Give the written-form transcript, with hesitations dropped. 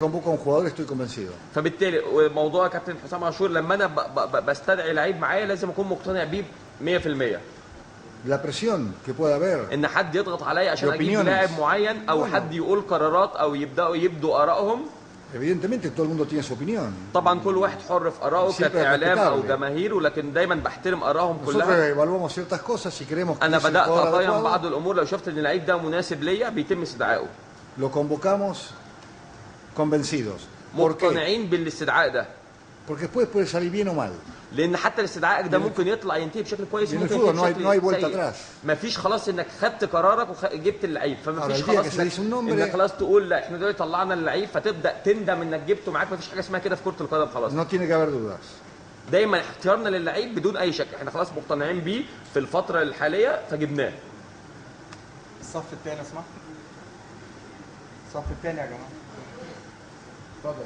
Convoco a un jugador estoy convencido. فبالتالي موضوع كابتن حسام عاشور، لما انا بستدعي لعيب معايا لازم اكون مقتنع بيه 100%. La presión que pueda haber ان حد يضغط عليا عشان اجيب opiniones. لاعب معين او Bueno. حد يقول قرارات او يبداوا يبدوا ارائهم. Evidentemente todo el mundo tiene su opinión. طبعا كل واحد حر في ارائه Siempre كاعلام او respetable. جماهير، ولكن دايما بحترم ارائهم Nosotros كلها. evaluamos ciertas cosas y creemos que انا es el بدات jugador اقيم adecuado. بعض الامور، لو شفت ان اللعيب ده مناسب ليا بيتم استدعائه. Lo convocamos convencidos. ¿Por qué? مقتنعين بالاستدعاء ده. Porque después puede salir bien o mal. لان حتى الاستدعاء ده ممكن يطلع ينتهي بشكل كويس، لأن ممكن الفوضى ينتهي بشكل no hay vuelta سيء. atrás. مفيش خلاص انك خدت قرارك وجبت اللعيب، فمفيش Ahora, el día خلاص que salís un nombre- انك خلاص تقول لا احنا دلوقتي طلعنا اللعيب فتبدا تندم انك جبته معاك. مفيش حاجة اسمها كده في كره القدم خلاص. No tiene que haber dudas. دايما اختيارنا للعيب بدون اي شك، احنا خلاص مقتنعين بيه في الفترة الحالية فجبناه. الصف الثاني، اسمع، الصف الثاني يا جماعه، اتفضل.